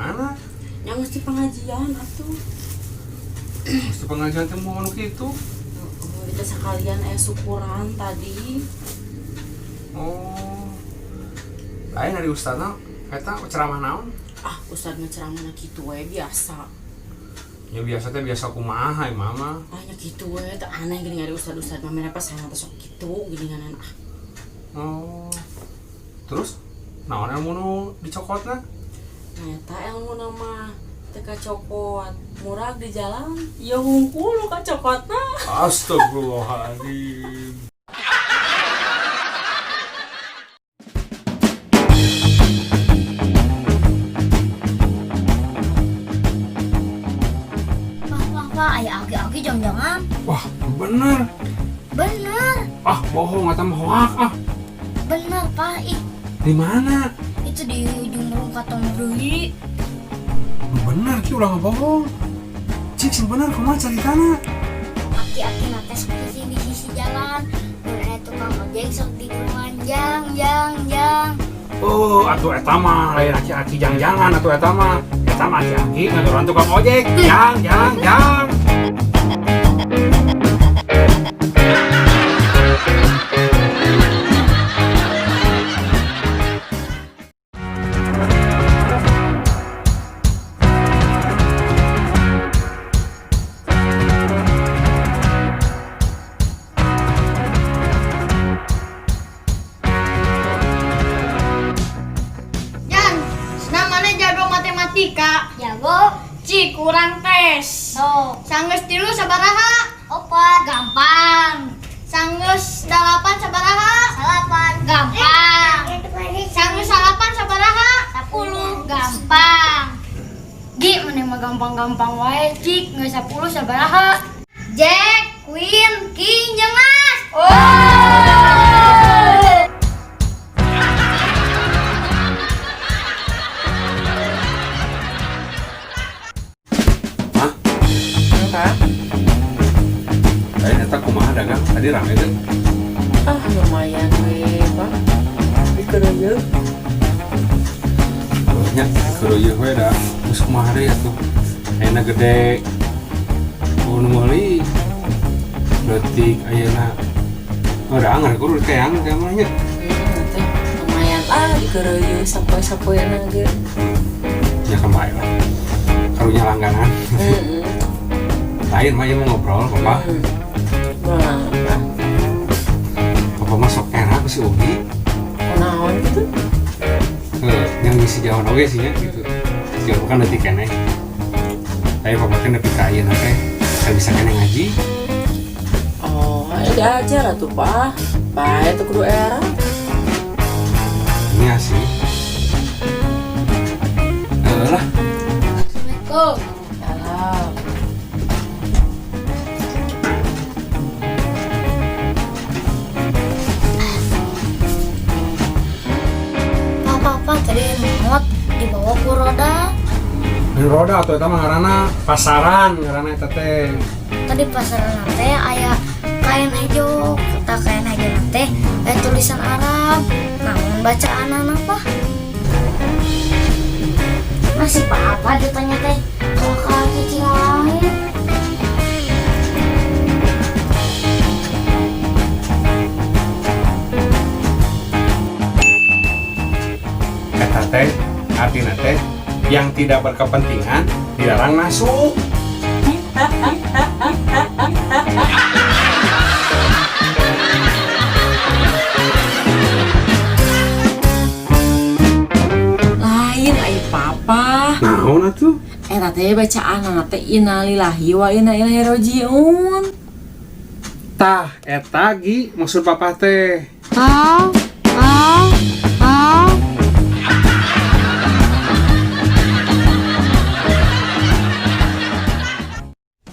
mana? Yang mesti pengajian atuh. Mesti pengajian teh mau anu kitu. Oh, kita sekalian syukuran tadi. Oh. Lain dari ustadna eta ceramah naon? Ah, ustad mah ceramahna kitu we biasa. Ya biasa teh biasa kumaha ya mama. Ah, nya kitu we teh aneh gini ada ustad-ustad mah mereka sana teh sok kitu geuninganan ah. Oh. Terus naon ilmu nu dicokotna? Nah, eta ilmu mah teu kacokot. Murag di jalan, ya hungkul nu kacokotna. Astagfirullahaladzim. Wah, wah, wah, aya aki-aki jangan-jangan. Wah, bener. Bener, Ah, bohong atau hoak ah. bener, Pak. Ih, Di mana? itu di ujung burung katong deui. Bener ki ulah ngebohong. Cik sing bener kumaha caritana? Aki-aki nate sok di sisi jalan. Mun aya tukang ojek sok di jang, jang, jang. Oh, atuh eta mah lain aki-aki jang-jangan atuh eta mah. Eta mah aki-aki ngadoran tukang ojek. Jang, jang, jang. Jan, namanya jago matematika. Jago, Cik, kurang tes. so, Sanggeus 3 sabaraha? 4, gampang. Sanggeus 8 sabaraha? 8, gampang. Sanggeus 9 sabaraha? 10, gampang. Gi, mana mah gampang-gampang wae, cik, nggak 10 sabaraha. Jack, Queen, King, jeung Mas. Oh. Hah? Apa? Lain eta kumaha dagang? Tadi rame teh. Ah, lumayan we, Pak. Dikeroyok. Nya keureuyeuk we da. Geus kumaha deui atuh. Ayeuna gede. Nu meuli. Leutik ayeuna. Oh, da anger kudu dikeang teh mah nya. Teh lumayan lah dikeroyok sapoe-sapoena ge. Ya kembali lah. Karunya langganan. Heeh. Lain mah ieu mau ngobrol, Papa. Nah, apa? Papa mah sok era ku si Ugi. Kunaon gitu? Heuh, yang ngisi jawan oge sih nya gitu. Si Jawan kan leutik keneh. Tapi papa teh nepi ka ayeuna teh teu bisa keneh ngaji. Oh, ayo diajar atuh, Pak. Bae teu kudu era. Ini sih. Heuh lah. Assalamualaikum. Salam. Pak, pak, pak, tadi maot dibawa ku roda. Di roda atau eta mah ngaranna pasaran ngaranna eta teh. Tadi pasaran teh aya kain hijau, kata kain hijau teh aya tulisan Arab. Namun bacaan apa? Masih papa ditanya teh kalau kalau cicing lain. Eta teh artina teh yang tidak berkepentingan dilarang masuk. Lain ai papa. Naon atuh? Eta teh bacaan teh innalillahi wa inna ilaihi rajiun. Tah, eta gi maksud papa teh.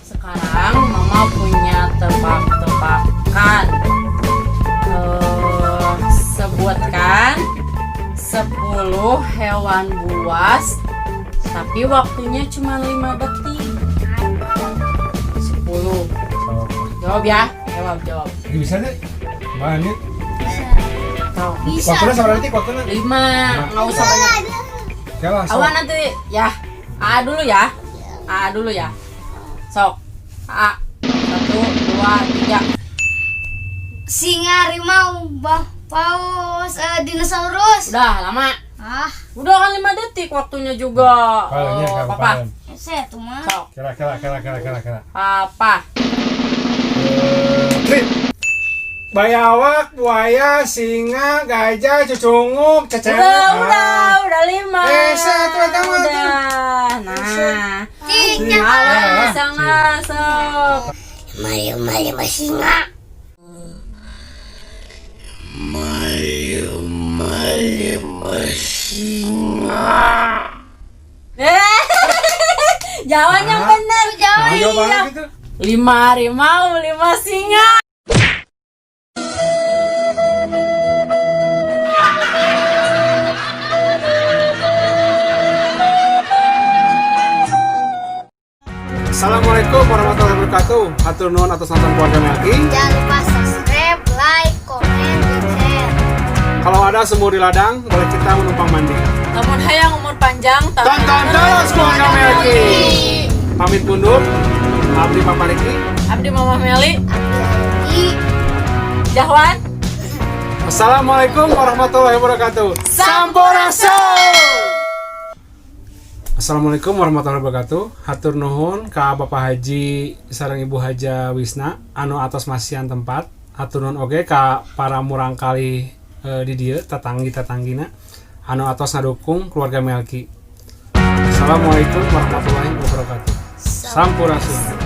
Sekarang mama punya tebak-tebakan. Sebutkan 10 hewan buas, tapi waktunya cuma 5 detik. 10. Jawab ya. Jawab, jawab. Ini bisa deh. Banyak. Bisa. Tuh. Bisa. Waktunya seberapa detik waktunya? 5. Nggak usah banyak. Kela sok. Awan nanti ya. A dulu ya. A dulu ya. Sok. A. Satu, dua, tiga. Singa, harimau, bah, paus, dinosaurus. Udah lama. Ah, Udah kan 5 detik waktunya juga. Palanya Oh, kamu papa. palen. saya tuh mah. Sok. Kela kela kela kela kela kela. Papa. Trip. Bayawak, buaya, singa, gajah, cucunguk, cecewek. Udah 5. Eh, satu, eta mah tuh. Udah. Nah. Cik, Halo, bisa nggak, sok? Lima lima lima singa. Lima singa. Eh, jawabannya benar. Nah, jawabannya Iya. gitu. Lima harimau, lima singa. Assalamualaikum warahmatullahi wabarakatuh. Hatur nuhun atas nonton keluarga Melki. Jangan lupa subscribe, like, komen, dan share. Kalau ada sumur di ladang, boleh kita menumpang mandi. Lamun hayang umur panjang, Tonton terus keluarga Melki. Pamit mundur. Abdi Papa Riki. Abdi Mama Meli, Abdi. Jahwan. Assalamualaikum warahmatullahi wabarakatuh. Sampurasun. Assalamualaikum warahmatullahi wabarakatuh. Hatur nuhun ka Bapak Haji sareng Ibu Haja Wisna anu atos masihan tempat. Hatur nuhun oge ka para murangkali di dieu tatanggi-tatanggina anu atos ngadukung keluarga Melki. Assalamualaikum warahmatullahi wabarakatuh. Sampurasun.